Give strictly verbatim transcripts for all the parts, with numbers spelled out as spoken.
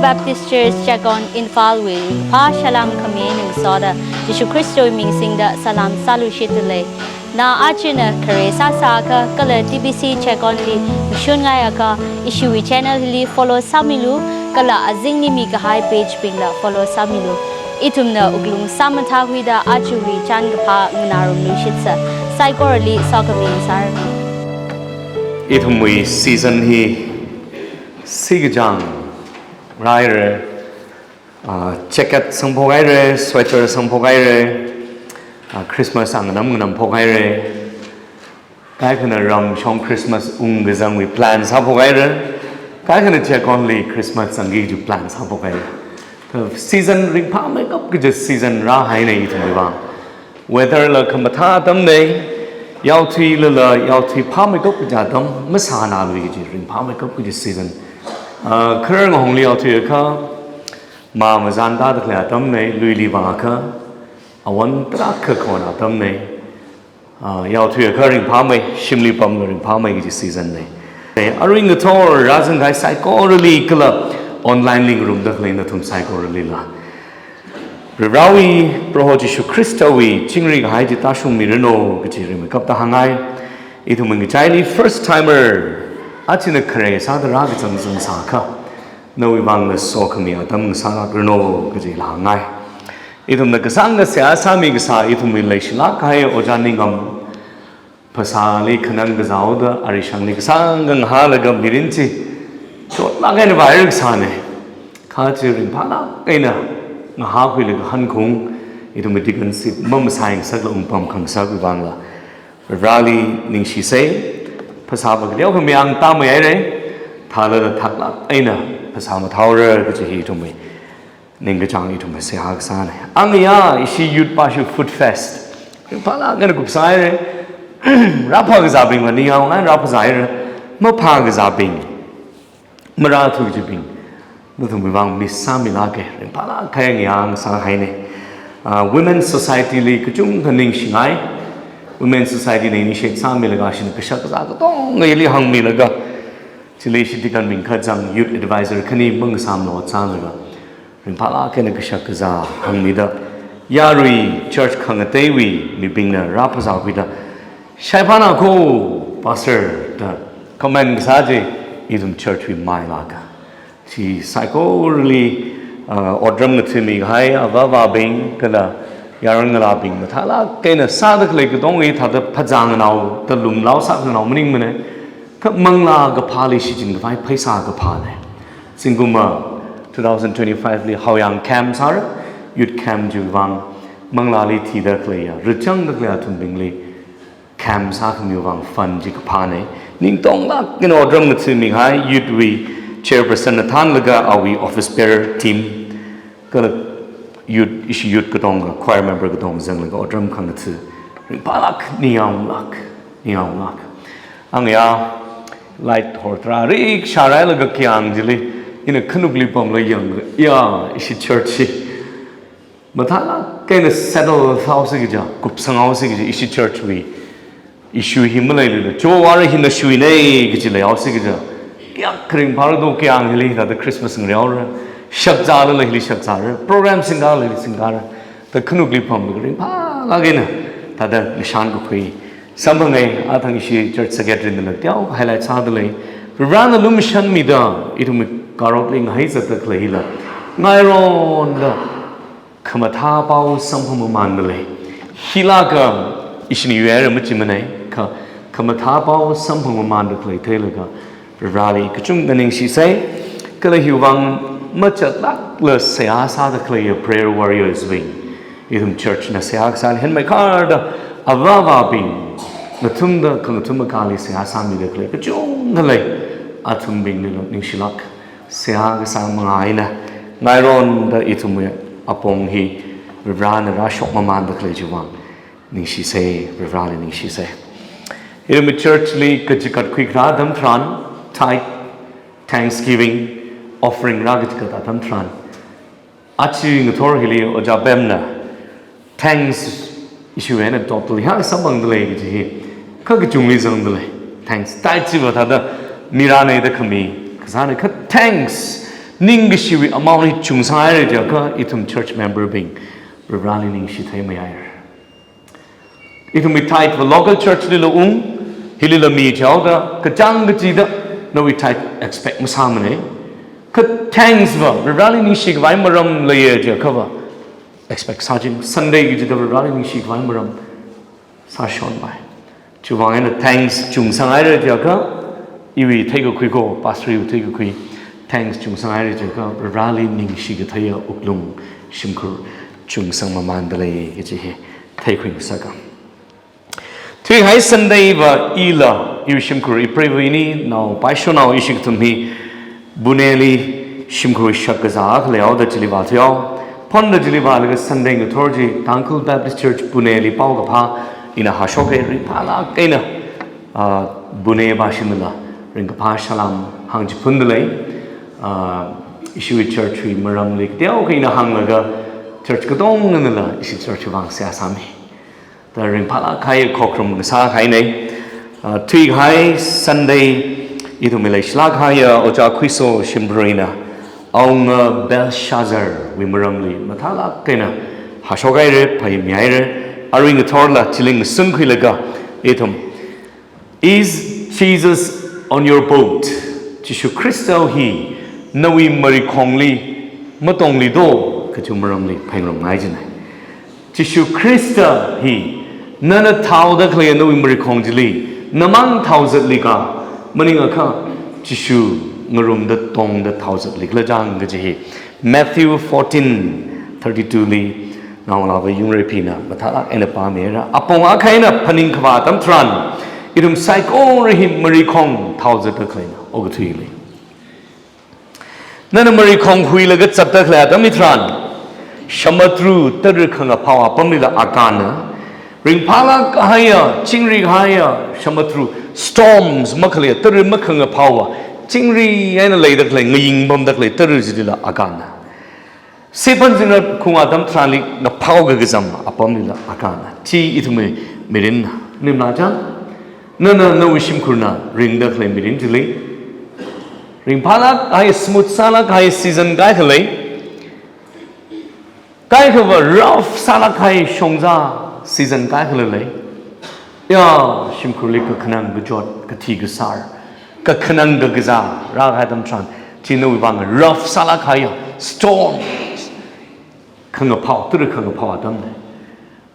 Baptist Church Checkon Imphal wui ringphā salam khami eina ngasoda Jishu Khristawui ming singda salam sāluishitda lei. Na ajana khare sāsākha kala T B C Checkon li mashun ngaiakha ishiwui channel hili follow sāmilu, kala azingli mikahai page bingla follow sāmilu. Ithumna wuklung sāmathākhuida ajawui chānkaphā nganārumluishitsa. Saikorali sokhami sāra. Ithumwui season hi sikachāng rāhaira, ah, jacket sangphok haira, sweater sangphok haira, ah, Christmas anganam nganamphok haira. Kaikhana ramshong Christmas ungkazangwui plan sāphok haira. Kaikhana Checkon li Christmas zangki kaji plan sāphok haira. Kha season ringphāmeikap kaji season rāhaina ithumwui vang. Weather la khamathā atamna, yaothuilala yaothui phāmeikap kaji atam, masānalui kaji ringphāmeikap kaji season. Ah, kharar ngahongli yaothuiakha, mā mazan tāda khalei atamna, luili vāakha, awon tarākha khon atamna. Ah, yaothuiakha ringphāmei, shimli pamla ringphāmei kaji season na. Eh, arui ngathor rāzangkahai saikorali kala online li ngarumda khalei nathum saikoralila Varivarāwui, Proho Jishu Khristawui chingri kahai chi tāshungmiranu kaji rimeikapta hāngngai. Ithumwui ngachaili first timer, achina khare sāda rākazang zangsākha, nawui vangla sokhami atam ngasālakranu kajila hāngngai. Ithumna kasāngkha seihā sāmi kasā ithumwui leishilāk kahai Ojā Ningam, phasāli khanang kazāhaoda arishangli kasāngkha ngahālaga mirin chi chotlāk eina vāhaira kasāna. Kha chi ringphālāk eina ngahākhuilaga hankhaung, ithumwui deaconship mamasai ngasakla ungpam khangasakvangla Varivarāli ningshisa. Phasā va kateokha mayang tāmeihaira, thālala thaklāk eina phasā mathāhaora kaji hi ithumwui ningkachāng, ithumwui seihā kasāna. Angayā, ishi youth pāshu Food Fest ringphālāk eina kupsāhaira. Rāphākazābingla ningyānglāk rāphāzāhaira. Maphākazābing, marāthui kajibing, nathumwui vang miss sāmilāka, ringphālāk kahai angayā ngasāhaina. Ah, Women Society li kachungkha ningshingai. Women Society na initiate sāmilaga ishina kashak kazā katonga ili hāngmilaga, chili ishi deaconbing kazang, youth advisor khani mangasāmlu chānlaga, ringphālāk eina kashak kazā hāngmida, yarui church khangateiwui mibingna rāphāzākhuida, shaiphāna kho, pastor, da comment kasā chi ithum church wui mailāka. Chi saikorali, ah, otram ngathamikahai avāvabing kala yaron ngalābing mathālāk eina sāda khalei katonga hi thāda phazānganao, da lumlao sānganao maningmana. Kha manglā kaphāli shichin khavai pheisā kaphāna. Zingkumva two thousand twenty-five li Haoyang camp sāra, youth camp chiwui vang manglāli thida khaleiya, rachangda khaleiya athumbingli camp sākhamiwui vang fund chi kaphāna. Ningtonglāk eina otram ngathamikahai youth wui chairperson na thānlaga awui office bearer team, kala youth, ishi youth katonga, choir member katonga zanglaga otram khangatha. Ringphālāk, ningyānglāk, ningyānglāk. Angayā, light hortra rik shārailaga kayāng chili, ina khanukli pamla yanglaga, ya, ishi church hi mathālāk eina settle sāhaosi kaja, kupsanghaosi kaja, ishi church wui issue hi maleilala, chowara hina shuina kaji leihaosi kaja, kayākha ringphāra do kayāng hili, thāda Christmas ngareora, shakzālala hili shakzāra, program singkala hili singkara, da khanukli pamlaga ringphālāk eina, thāda ngashan kakhui samphangai. Athang ishi church secretary nala teo highlight sāda lei. Varivarāna lumashanmida, ithumwui karokli ngahai zatda khalei hila, ngaironda khamathā pao samphang mamānda lei. Hilāka ishina yuihaira machimana, kha khamathā pao samphang mamānda khalei theilaga, Varivarāli kachungkha ningshisa, kala hiwui vang machatlākla seihā sāda khaleiya prayer warriors bing, ithum church na seihā kasā hi henmeikharda avāvabing, ngathumda khangathum akali seihā sāmida khalei kachungkha lei, athumbingli ningshilāk, seihā kasā manga eina, ngaironda ithumwui apong hi Varivarāna rāshok mamānda khalei chiwui vang ningshisa, Varivarāli ningshisa. Ithumwui church li kachikat khuikharā atam tharan, tithe, thanksgiving, offering rākachikat atam tharan, aja ngathor hili Ojā Bemna thanks ishiwui eina total hiyākha samphangda lei kaji hi, kha kachungli zangda lei. Thanks. Tithe chiva thāda mirana da khami kasāna, kha thanks Ningkashiwui amount hi chungsanghaira jiakha ithum church member bing Varivarali ningshi theimeihai. Ithumwui tithe va local church lila ung, hilila mi jihaoda, kachāng kachida, nawui tithe expect masāmana. Kha thanks va, Varivarali ningshi khavai maram leiya jiakha va, expect sāching, Sunday kachida Varivarali ningshi khavai maram sāshonpai. Chiwuivang eina thanks chungsanghaira jiakha, iwui theikakhui ko, pastor iwui theikakhui, thanks chungsanghaira jiakha, Varivarali ningshi katheiya wuklung shimkhur chungsang mamanda lei kaji hi theikhui ngasaka. Thuikahai Sunday va ila, iwui shimkhur ipreiva ini, nao paishonao ishi kathum hi, Pune li shimkhur shak kazā akha leihaoda chili vāthuihao. Phonda chili vālaga Sunday ngathor chi Tangkhul Baptist Church Pune li paokaphā ina hāshoka, ringphālāk eina, ah, Pune vāshimla ringkaphā salam hāngchiphunda lei. Ah, ishiwui church wui maramli kateokha ina hānglaga church katonganala ishi church vang seihā sāmi. Da ringphālāk kahai khokharum ngasā kahaina. Ah, thuikahai Sunday, ithumwui leishilāk kahaiya Ojā Khuiso Shimphara ina, awunga Belshazzar wui maramli mathālāk eina hāshokhaira, phaimihaira, arui ngathorla chili ngasunkhuilaga, ithum, "Is Jesus on your boat?" Jishu Khrista hi nawui marikhongli matongli do, kaji maramli phaningrumngai jina. Jishu Khrista hi nana thaoda khalei nawui marikhong chili, namang thaozatli ka, maningakha Jishu ngarumda tongda thaozatli khala chang kaji hi Matthew fourteen thirty-two li, naongalāva yungreibingna mathālāk eina pāmira. Apong akha eina phaningkhavā atam tharan, ithum saikora hi marikhong thaozatda khaleina okathuili. Nana marikhong huilaga zatda khalei atam hitharan, samudru tara khangaphao apamlila akana, ringphālāk kahaiya, chingri kahaiya, samudru, storms makhalei, tara makhangaphaowa, chingri eina leida khalei, ngaying pamda khalei tara chilila akana. Siphan zingra khunga atam tharanli ngaphao kakazam apamlila akana. Chi ithumwui mirinna. Maningmala chang? Nana nawui shimkhurna ringda khalei mirin chili, ringphālāk kahai, smooth sālāk kahai season kaikha lei. Kaikhava rough sālāk kahai shongza season kaikhala lei. Ya, shimkhurli kakhanang kachot, kathi kasār, kakhanang kakazā rākahai atam tharan, chi nawui vang rough sālāk kahaiya storms, khangaphao, tara khangaphao atamna.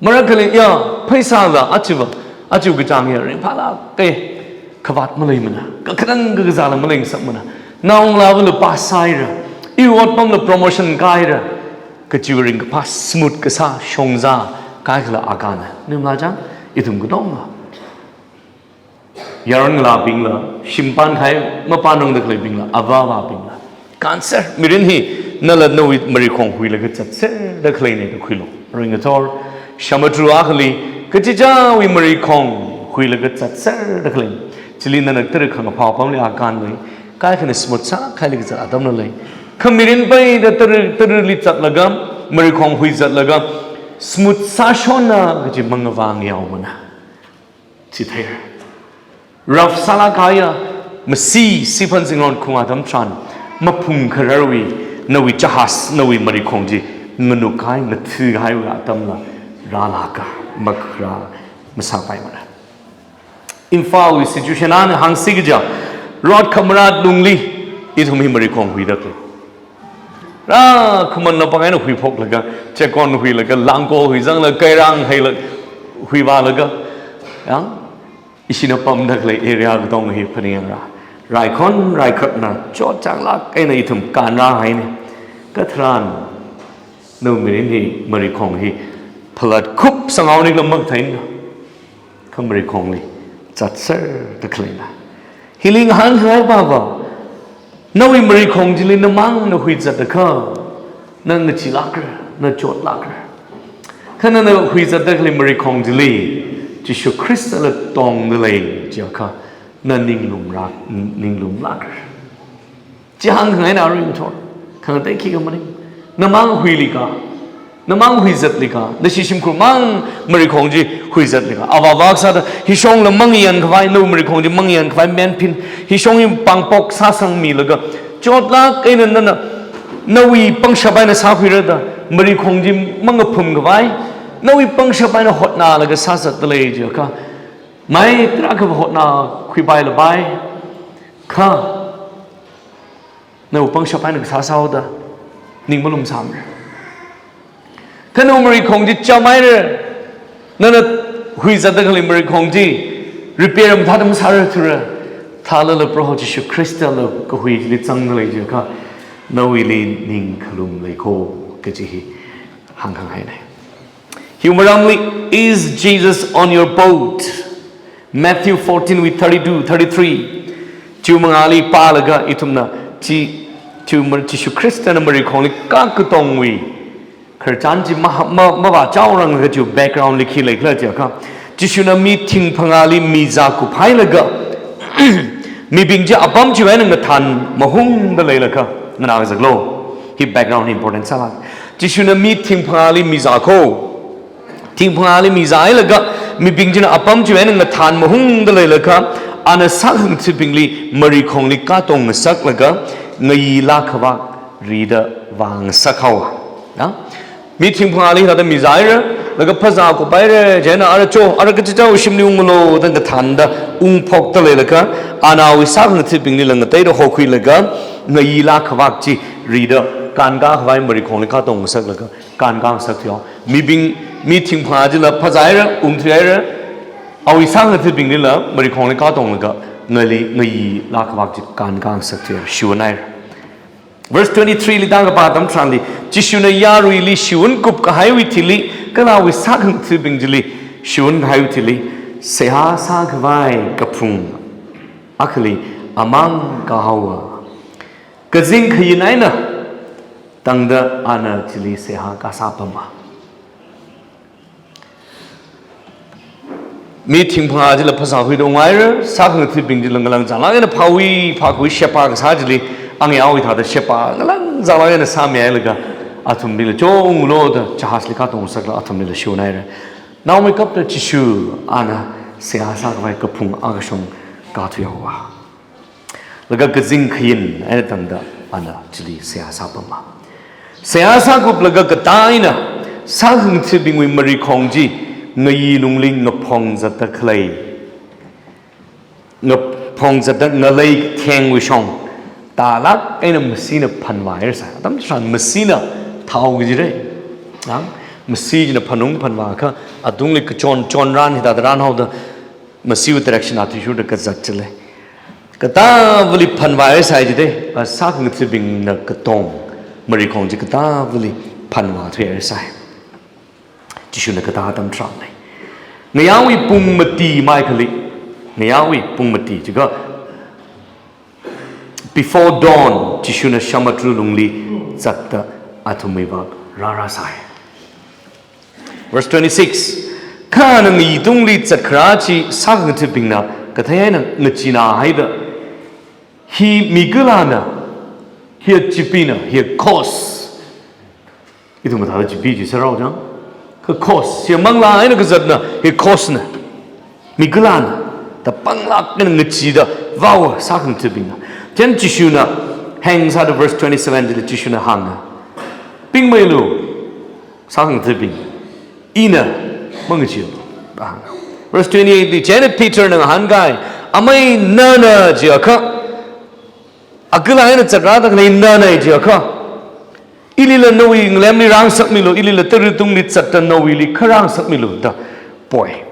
Marakhali ya, pheisāla achiva, achiva kachāng ya ringphālāk kahai, khavāt maleimana, kakhanang kakazāla maleingasakmana. Naongalāvāla pass sāhaira, iwui otpamla promotion kāhaira, kachiwui ringkaphā smooth kasā shongza kaikhala akana. Maningmala chang? Ithum katonga, yaron ngalābingla, shim pānkahai mapānrangda khaleibingla, avā avābingla, cancer, mirin hi nala nawui marikhong huilaga zatserda khaleina da khuilu. Arui ngathor, samudru akhali kachichāwui marikhong huilaga zatserda khalei. Chili nana tara khangaphao apamli akan lei, kaikhana smooth sākahaili kazat atamla lei. Kha mirin peida tara, tarali zatlaga, marikhong hui zatlaga, smooth sāshonna kaji mangavā ngayaomana. Chithāra. Rough sālāk kahaiya, masi, siphan zingron khunga atam tharan, maphung khararwui, nawui jahaz, nawui marikhong chi nganuk kahai, mathu kahaiwui atamla rālāka, makrā masāpaimana. Imphalwui situation eina hāngsi kaja, rot khamarāt lungli ithum hi marikhong huida khalei. Rā khaman napang eina huiphoklaga, chekon huilaga, langko huizanglaga, keirang heila huivālaga, yang, ishina pamda khalei area katonga hi phaningyāngra. Raikhon raikharna chotchānglāk eina ithum kanrāhaina. Katharan nawui mirin hi, marikhong hi phalat khup sanghaoni kala makatheina. Kha marikhongli zatserda khaleina. Hili ngahānkhangai pava, nawui marikhong chili namang na huizat akha, na ngacheelākra, na chotlākra. Kha nana huizatda khalei marikhong chili Jishu Khristala tongda lei jiakha, na ninglumra, ninglumlākra. Chi hāngkhangaina arui ngathor. Khangatei khikha maning. Namang huili ka, namang huizatli ka, nashi shimkhurmang marikhong chi huizatli ka, avā avā sāda, hishongla mangyānkhavai, nawui marikhong chi mangyānkhavai menphin, hishong hi pāngpok sāsangmilaga, chotlāk eina nana Nawui pangshap eina sākhuira da, marikhong chi mangaphum khavai, nawui pangshap eina hotnalaga sāzatda lei jiakha, mai tarākha hotnakhuipai lapai, kha nawui pangshap eina kasā sāhaoda, ning malumsāmara. Kha nawui marikhong chi chāmhaira, nana huizatda khalei marikhong chi repair mathāda masāra thura, thālala Proho Jishu Khristala kahui chili zangda lei jiakha, nawuili ning khalum lei kho kaji hi hāngkhangaina. Hiwui maramli, "Is Jesus on your boat?" Matthew fourteen wui thirty-two, thirty-three. Chiwui mangāli pālaga ithumna chi, chiwui ma-, Jishu Khristana marikhongli kakatongwui khararchan chi ma, ma, mavāchaoranglaga chiwui background li khi leikhala jiakha, Jishuna mi thingphangāli mizā kuphailaga, mibing chi apam chiwui eina ngathān mahungda leilakha, nganā kazaklu. Hi background important sālāk. Jishuna mi thingphangāli mizā kho. Thingphangāli mizāhailaga, mibing china apam chiwui eina ngathān mahungda leilakha, ana sākhangathabingli marikhongli katong ngasaklaga, ngayilā khavak rida vāngasakhaowa. Ya? Mi thingphangāli hithāda mizāhaira, laga phazā kuphaira, chieina ara cho, ara kachichāwui shimli unglu da ngathānda ungphokda leilakha, ana awui sākhangathabinglila ngateida hokhuilaga, ngayilā khavak chi rida kānkā khavai marikhongli katong ngasaklaga, kānkā ngasakthuihaowa. Mibing, mi thingphangā chila phazāhaira, ungthuihaira, awui sākhangathabinglila marikhongli katonglaga, ngali, ngayilā khavak chi kānkā ngasakthuihaira, shiwunhaira. Verse twenty-three li tākapā atam tharanli, Jishuna yaruili shiwun kupkahaiwui thili, kala awui sākhangathabing chili shiwun kahaiwui thili, seihā sākhavai kaphung akhali amāng kahaowa. Kazing khayin eina tangda ana chili seihā kasā pama. Mi thingphangā chila phazā huida unghaira, sākhangathabing chila ngalang zanglāk eina phāwui, phākhui sheba kasā chili, angayāwui thāda sheba ngalang zanglāk eina sāmihailaga, athumbingla cho unglu da jahazli katong ngasaklaga athumlila shiwunhaira. Naomeikapta Jishu ana seihā sākhavai kaphung akha shong kathuihaowa. Laga kazing khayin eina tangda ana chili seihā sāpama. Seihā sākuplaga katā eina sākhangathabingwui marikhong chi ngayi lungli ngaphongzatda khalei, ngaphongzatda ngalei thengwui shong tālāk eina masina phanvāhaira sai. Atam tharan masina thao kajira. Ha? Masi china phanung phanvākha, atungli kachon, chonran hithāda ranhaoda, masiwui direction athishurda kazat chila. Katāvali phanvāhaira sai jida, a sākhangathabingna katong marikhong chi katāvali phanvāthuihaira sai. Jishuna katā atam tharanli. Ngayāwui pung mati maikhali, ngayāwui pung mati jiakha, before dawn, Jishuna samudra lungli zatda athumwui vang rāra sai. Verse twenty-six. Kha ana ngayi tungli zatkharā chi sākhangathabingna kathei eina ngacheenāhaida, hi migalāna, hi chipina, hi cause. Ithum mathāda chipi chi sārao chang. Kha cause, hi manglā eina kazatna, hi cause na. Migalāna, da panglāk eina ngacheeda vāhaowa sākhangathabingna. Chieina Jishuna hāng sāda verse twenty-seven chili Jishuna hānga, pingmeilu, sākhangathabing, ina mangacheealu. Verse twenty-eight li, chieina Peterna ngahānkai, amei nana jiakha, agalā eina zatrāda khalei nana jiakha, ilila nawui ngalemli rāngasakmilu, ilila tara tungli zatda nawuili kha rāngasakmilu da poi.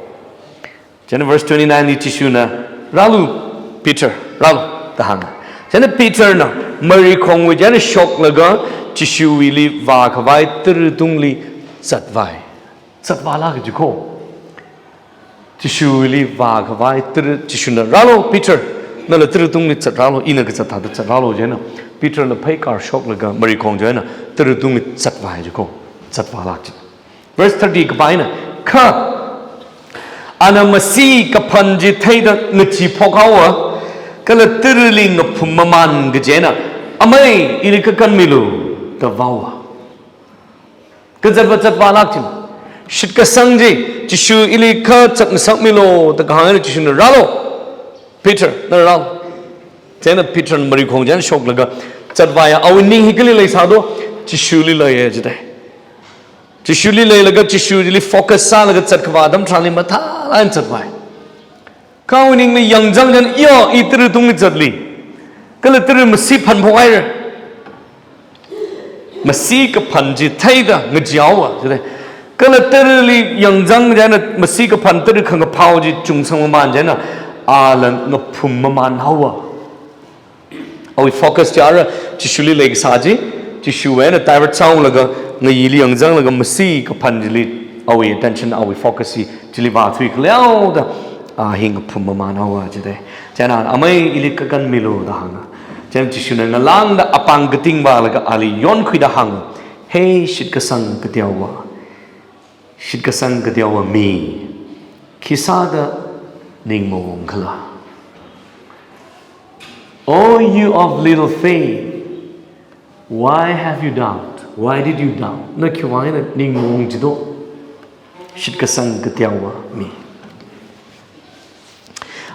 Chieina verse twenty-nine li Jishuna, rālu, Peter, rālu, da hānga. Chieina Peterna marikhongwui chieina shoklaga Jishuwuili vākhavai tara tungli zatvai. Zatvālāk kaji kho. Jishuwuili vākhavai tara, Jishuna, rālu, Peter, nala tara tungli zatrālu, ina kazat thāda zatrālu, chieina Peterla pheikar shoklaga marikhong chieina tara tungli zatvai ji kho. Zatvālāk ji. Verse thirty kapai eina, kha ana masi kaphan chi theida ngachee phokhaowa, kala tarali ngaphum mamān kaji eina, amei, ili kha kanmilu, da vāhaowa. Kazatva zatvālāk ji. Shitkasang chi, Jishu ili kha zatngasakmilu, da kahāng eina Jishuna, rālu, Peter, nala rālu. Chieina Peterna marikhong chieina shoklaga Zatvaiya, awui ning hi kali leisā do, Jishuli leiya jidai. Jishuli leilaga Jishuli focus sālaga zatkhavā atam tharanli mathālāk eina zatvai. Kha awui ningli yangzang chieina, ya, i tara tungli zatli. Kala tara masi phanphok haira. Masi kaphan chi theida ngacheehaowa jidai. Kala tarali yangzang chieina masi kaphan tara khangaphao chi chungsang maman chieina, ala ngaphum maman haowa. Awui focus chi ara Jishuli leikasā chi, Jishuwui eina divert sāunglaga, ngayili yangzanglaga masi kaphan chili awui attention, awui focus hi chili vāthui khaleoda, a hi ngaphum maman haowa jidai. Chieina amei ili kakan milu da hānga. Chieina Jishuna ngalāngda apāng kating vālaga ali yonkhuida hānga. He shitkasang kateowa. Shitkasang kateowa mi, khisāda ning maong khala? O you of little faith, why have you doubt? Why did you doubt? Na khiwui vang eina ning maong jido? Shitkasang kateowa mi.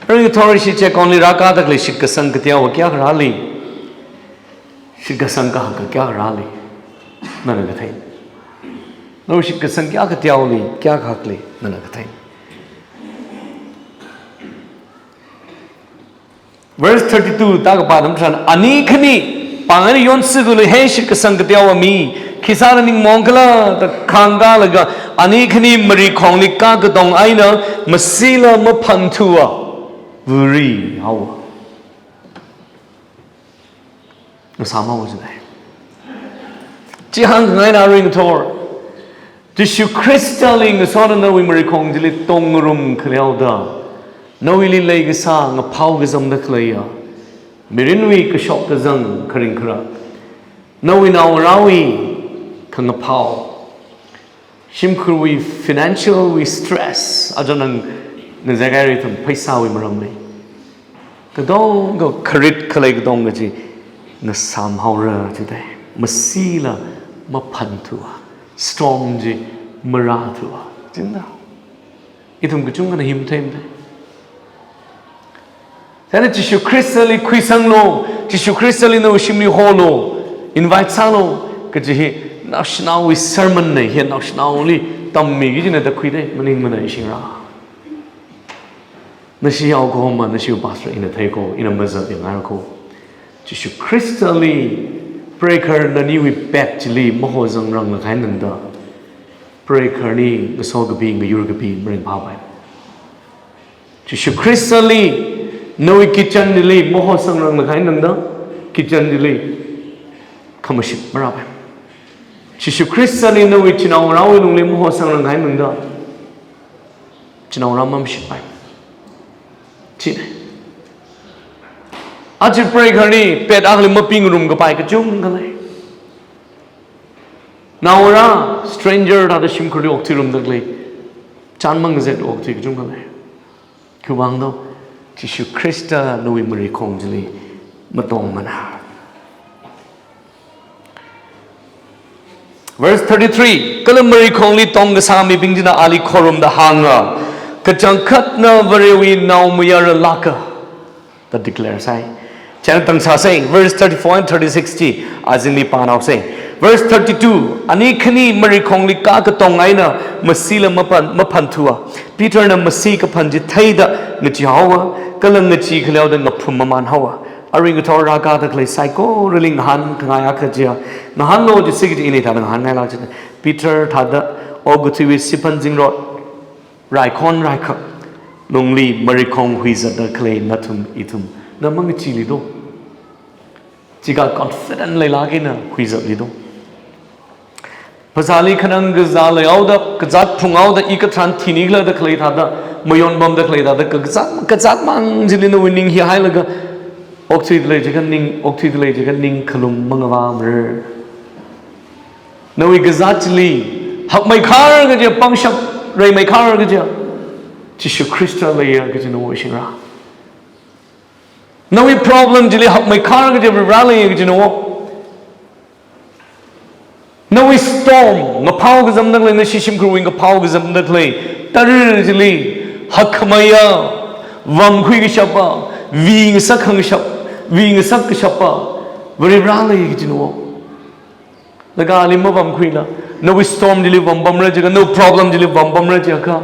Aruithot ishi chekonli rākāda khalei shitkasang kateowa kayākha rāli? Shitkasang kahaka kayākha rāli? Nana kathei. Nawui shitkasang kayākha kateoli kayākha hakli? Nana kathei. Verse thirty-two tākapā atam tharan, ani khani pāng eina yonsi khalei, he shitkasang kateowa mi, khisāda ning maong khala da khangkālaga, ani khani marikhongli kā katong eina masila maphanthua vuri haowa. Ngasām haowa jidai. Chi hāngkhangaina aruithot, Jishu Khristali ngasotna nawui marikhong chili tongngarum khaleoda, nawuili leikasā ngaphao kazamda khaleiya mirinwui kashok kazang kharing kharak, nawui naongarāwui khangaphao, shimkhurwui financial wui stress, aja nang, nang zagai ri thang pheisāwui maramli, katonga kharit khalei katonga chi ngasām haora jidai. Masila maphanthua, storm chi marāthua. Chieina ithum kachungkhana hi matheimana. Chieina Jishu Khristali khuisanglu, Jishu Khristali nawui shimli holu, invite sālu, kaji hi naoshinaowui sermon na, hi naoshinaoli tammi kajina da khuidai, maningmana ishingra. Nashi yaokahoma, nashi pastor ina theiko, ina mazat yangarko. Jishu Khristali preigahar naniwui pet chili mahozangrang lakhai nangda, preigahar ni ngaso kapi, ngayur kapi maringphāpai. Jishu Khristali nawui kitchen chili mahozangrang lakhai nangda, kitchen chili khamashit marāpai. Jishu Khristali nawui chinaongarāwui lungli mahozangrang lakhai nangda, chinaongarā mamashitpai. China. Aja preigahar ni pet akhali mapingarum kapai kachungkha lei. Naongarā, stranger thāda shimkhurli okthuirumda khalei, chānmang kazat okthui kachungkha lei. Khiwuivang do, Jishu Khrista nawui marikhong chili matongmana. Verse thirty-three, kala marikhongli tongkasā mibing china ali khorumda hānga, kachangkhatna Varewui naomayara lāka, da declare sāi. Chieina tang sāsei, verse thirty-four and thirty-six chi azingli pānaosei. Verse thirty-two, ani khani marikhongli kā katong eina masila maphan, maphanthua, Peterna masi kaphan chi theida ngacheehaowa, kala ngachee khaleoda ngaphum maman haowa. Aruingathor rākāda khalei saikorali ngahānkhangai akha chiya, ngahānlu jisi kaji ini thāda ngahānngailāk jina. Peter thāda okathuiwui siphan zingrot, raikhon raikhak lungli marikhong huizatda khalei nathum ithumna mangacheeli do. Chika confident leilāk eina huizatli do. Phasāli khanang kazā leihaoda, kazāt phunghaoda, i katharan thini khala da khalei thāda, mayonpamda khalei thāda, kazāt, kazāt mang chili nawui ning hi hailaga, okthuida lei jiakha ning, okthuida lei jiakha ning khalum mangavāmara. Nawui kazāt chili hakmeikhar kaja, pangshap reimeikharga chiya, Jishu Khrista leiya kaji nawo ishingra. Nawui problem chili hakmeikharga chiya, Varivara leiya kaji nawo. Nawui storm, ngaphao kazamda khalei, nashi shimkhurwui ngaphao kazamda khalei tara chili hakkhameiya, vamkhui kashapa, vingasak khangashap, vingasak kashapa, Varivarāli kajina wo. Laga ali mapamkhuila, nawui storm chili pampamra jiakha, nawui problem chili pampamra jiakha,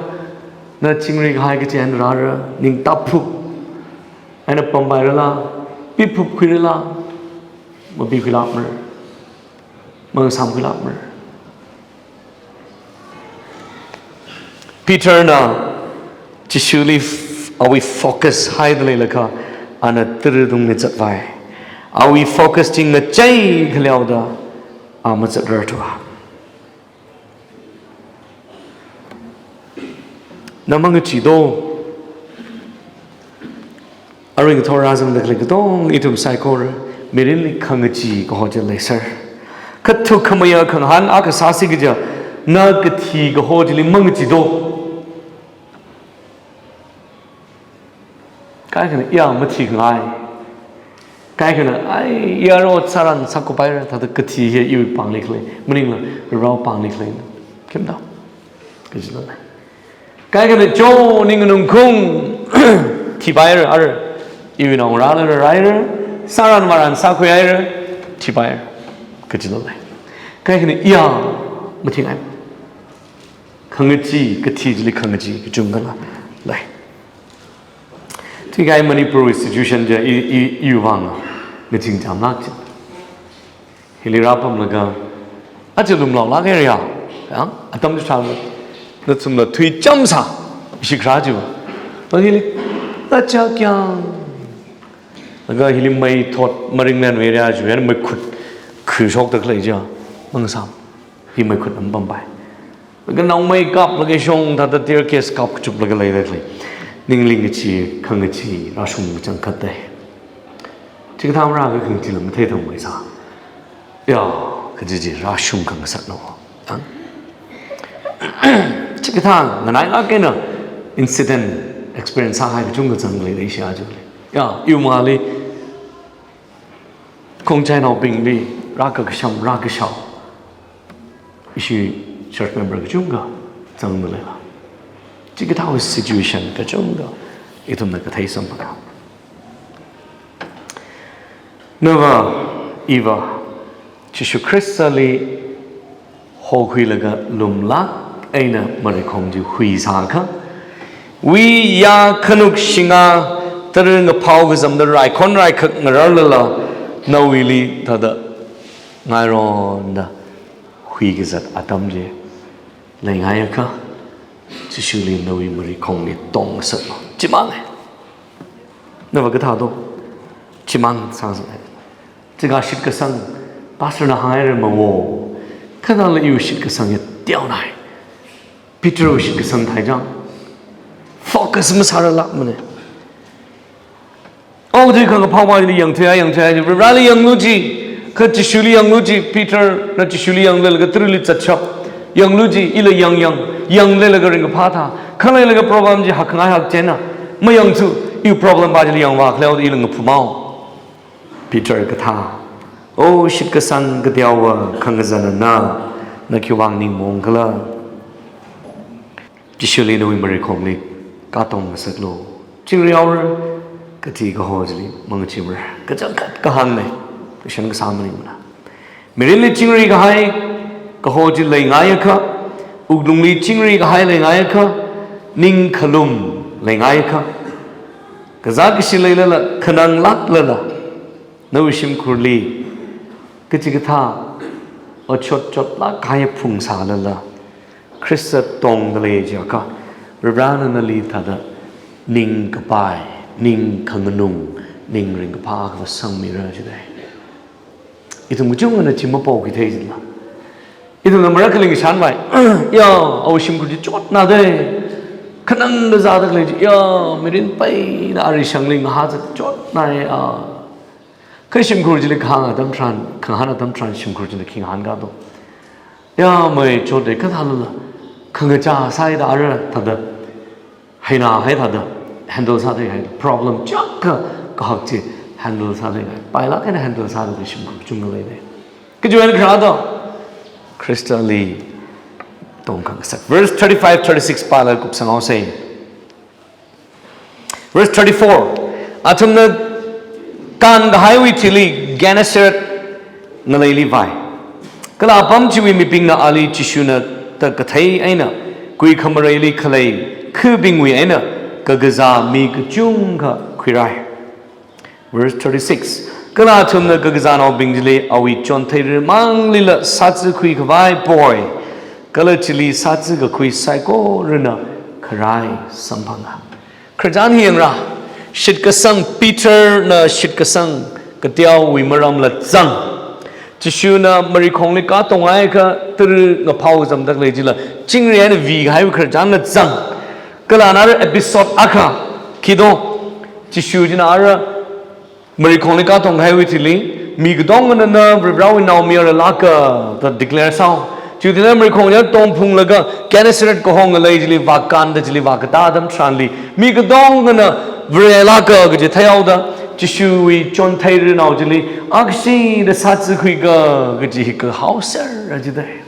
na chingri kahai kachi eina rāra, ning taphup eina pampairala, piphupkhuirala, mapikhuilākmara, mangasāmkhuilākmara. Peterna Jishuli f-, awui focus haida leilakha, ana tara tungli zatvai. Awui focus chi ngachei khaleoda a mazatrarthu. Na mangacheedo. Arui ngathor rāzangda khalei katong ithum saikora mirinli khangachee kaho chi leiser. Khathukkhameiya khangahān akha sāsi kaja, na kathi kaho chili mangacheedo. Kaikhana iya mathi khangai. Kaikhana, ai, iya ro saran sākhuipaira, thāda kathi hi iwui pāngli khalei, maningla Varewui pāngli khalei. Khemda. Kajina lei. Kaikhana cho ning nungkhung thipaira, ar iwui naongarāla raira, saran varan sākhuihaira, thipaira. Kajina lei. Kaikhana iya mathingai. Khangachee, kathi chili khangachee kachungkhala lei. Chikai Manipurwui situation chi i, i, iwui vang ngaching chamlāk chi. Hili rāpamlaga, aja lumlaolāk area, ya, atam chithāla, nathumla thui chamsā, ishi kharā chiva. Hili, aja kyang. Laga hili mei thot maringmen area chiva, meikhut khuishokda khalei chi, mangasām. Hi meikhut mapampampai. Laga naomei kaplaga shong thāda tear gas kap kachuplaga leida khalei. Ningli ngachee, khangachee, rāshung kachangkhat dei. Chikathā marākha khangachee lam matheithang maisā. Ya, kaji chi rāshung khangasakna. Ang? Chikathā nganailāk eina incident experience sāhai kachungkha zangda leida ishi aja lei. Ya, iwui mangāli khongchainaobingli rākakasham, rākashao. Ishi church member kachungkha zangda leila. Chikathāwui situation kachungkha ithumna kathei samphanga. Nava, iva, Jishu Khristali hokhuilaga lumlāk eina marikhong chi huisākha, wui ya khanuk shinga tara ngaphao kazamda raikhon raikhak ngararlala, nawuili thāda ngaironda huikazat atam chi leingaiakha, Jishuli nawui marikhongli tongngasaklu. Chimang e. Nava kathādo? Chimang sāsai. Chika shitkasang, pastor na hāngaira mawo. Khanala iwui shitkasang ya teonai. Peterwui shitkasang thai chang. Focus masārarlākmana. Aja khangaphao mali yangthuihai, yangthuihai, Vareli yanglu chi, kha Jishuli yanglu chi, Peter na Jishuli yanglaga tarali zatshap, yanglu chi, ila yang yang, yanglalaga ringkaphā thā, khaleilaga problem chi hakngai hakchena, mayangthu, iwui problem pa chili yangvā khaleo ila ngaphumao. Peter kathā, O shitkasang kateowa khangazanna, na khiwuivang ningmaong khala? Jishuli nawui marikhongli katongngasaklu. Chingrihaora, kathi kaho chili mangacheemara. Kachangkhat kahāngna, kashan kasā maningmana. Mirinli chingri kahai kaho chi leingaiakha, wuklungli chingri kahai leingaiakha, ning khalum leingaiakha, kazā kashi leilala, khananglāklala, nawui shimkhurli kachikathā otshot chotlāk kahai phungsālala, Khrista tongda lei jiakha, Varena nali thāda ning kapai, ning khanganung, ning ringkaphā akha sangmira jidalei. Ithum kachungana chi mapaokhuithei jila. Ithumna marākhali ngashanvai, ya, awui shimkhur chi chotna dei. Khanangda zāda khalei chi, ya, mirin peina ari shangli ngahā zat chotnai, a. Kha shimkhur chili kahāng atam tharan, khangahān atam tharan shimkhur china khi ngahānkado? Ya, mei chotdei kathālala, khangachā sāhaida ara thāda, haina hai thāda, handle sāda hai, problem chaka kahak chi handle sāda hai, pailāk eina handle sāda shimkhur kachungkha leidei. Kachiwui eina kharādo? Khristali tongkhangasak. Verse thirty-five, thirty-six pālaga kupsanghaosei. Verse thirty-four. Athumna Kānkahaiwui thili Gennesaret ngaleili vai. Kala apam chiwui mibingna ali Jishuna da kathei eina kuikhamareili khalei khabingwui eina kakazā mi kachungkha khuirai. Verse thirty-six. Kala athumna kakazānaobing chili awui chontheira manglila sāzakhui khavai poi. Kala chili sāzakakhui saikorana kharai samphanga. Khararchan hi yangra, shitkasang Peterna shitkasang kateowui maramla zang. Jishuna marikhongli katongakha tara ngaphao zamdakhalei chila, chingri eina vikahaiwui khararchanla zang. Kala ana ara episode akha, khi do, Jishu china ara marikhongli katongkahaiwui thili, mi katongana Varivarāwui naomayara lāka da declare sāhao. Chiwui thili marikhong china tongphunglaga Gennesaret kahong ngalei chili vākānda chili vākatā atam tharanli, mi katongana Vare lāka kaji theihaoda, Jishuwui chontheiranao chili akshida sāzakhuika kaji hi kahaosera jidalei.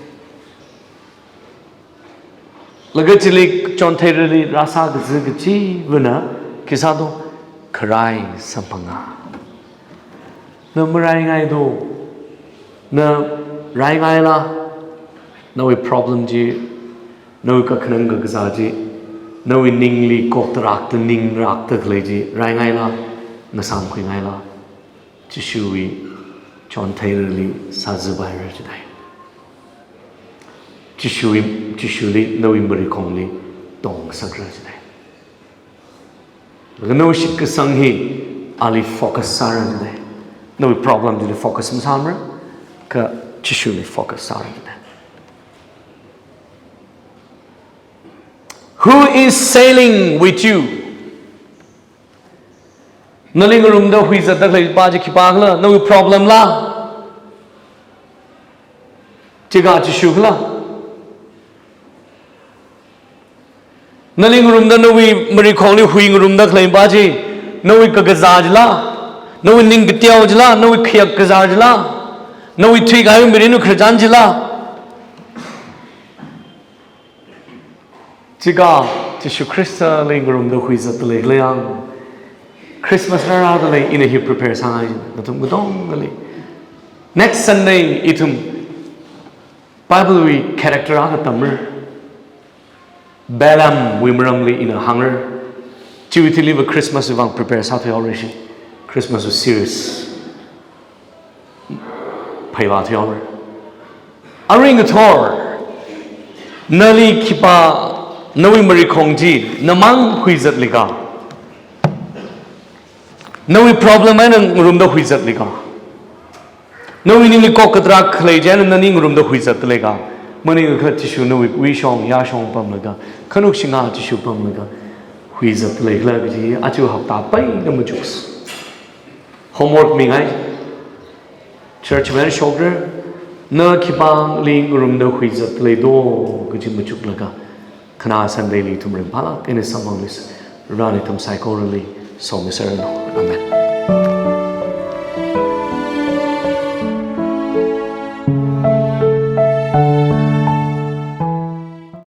Laga chili chontheirali rāsā kaji kachivana khi sā do, kharai samphanga. Na maraingai do, na raingaila, nawui problem chi, nawui kakhanang kakazā chi, nawui ningli koktarakta ningrakta khalei chi raingaila, ngasāmkhuingaila, Jishuwui chontheirali sāzapaira jidalei. Jishuwui, Jishuli nawui marikhongli tongsakra jidalei. Laga nawui shitkasang hi ali focus sāra jidalei. Nawui problem chili focus masāmara, kha Jishuli focus sāra jidalei. Who is sailing with you? Nali ngarumda huizatda khaleipa chi khipākhala, nawui problem la? Chika Jishu khala? Nali ngarumda nawui marikhongli hui ngarumda khaleipa chi, nawui kakazā chila? Nawui ning kateo chila? Nawui khayak kazā chila? Nawui thuikahai mirinwui khararchan chila? Chika Jishu Khristali ngarumda huizatda leikhala yang, Christmas rārada lei ina hi prepare sāngai nathum katongali. Next Sunday ithum Bible wui character akha tamra. Balaamwui maramli ina hāngra. Chiwui thiliva Christmas wui vang prepare sāthuihaora ishi. Christmas wui series pheiva thuihaora. Arui ngathor, nali khipā, nawui marikhong chi namang huizatlaga, nawui problem eina ngarumda huizatlaga, nawui ningli kok katarak khalei china nali ngarumda huizatlaga, maningakha Jishu nawui wui shong, yāshong pamlaga, khanuk shinga Jishu pamlaga huizatda leikhala kaji aja hapta peina machuks. Homework mingai. Church wui eina shokra, na khipāli ngarumda huizatda lei do kaji machuklaga, khana Sunday li ithum ringphālāk eina samphangmisa. Varena ithum saikorali somiserranu. Amen.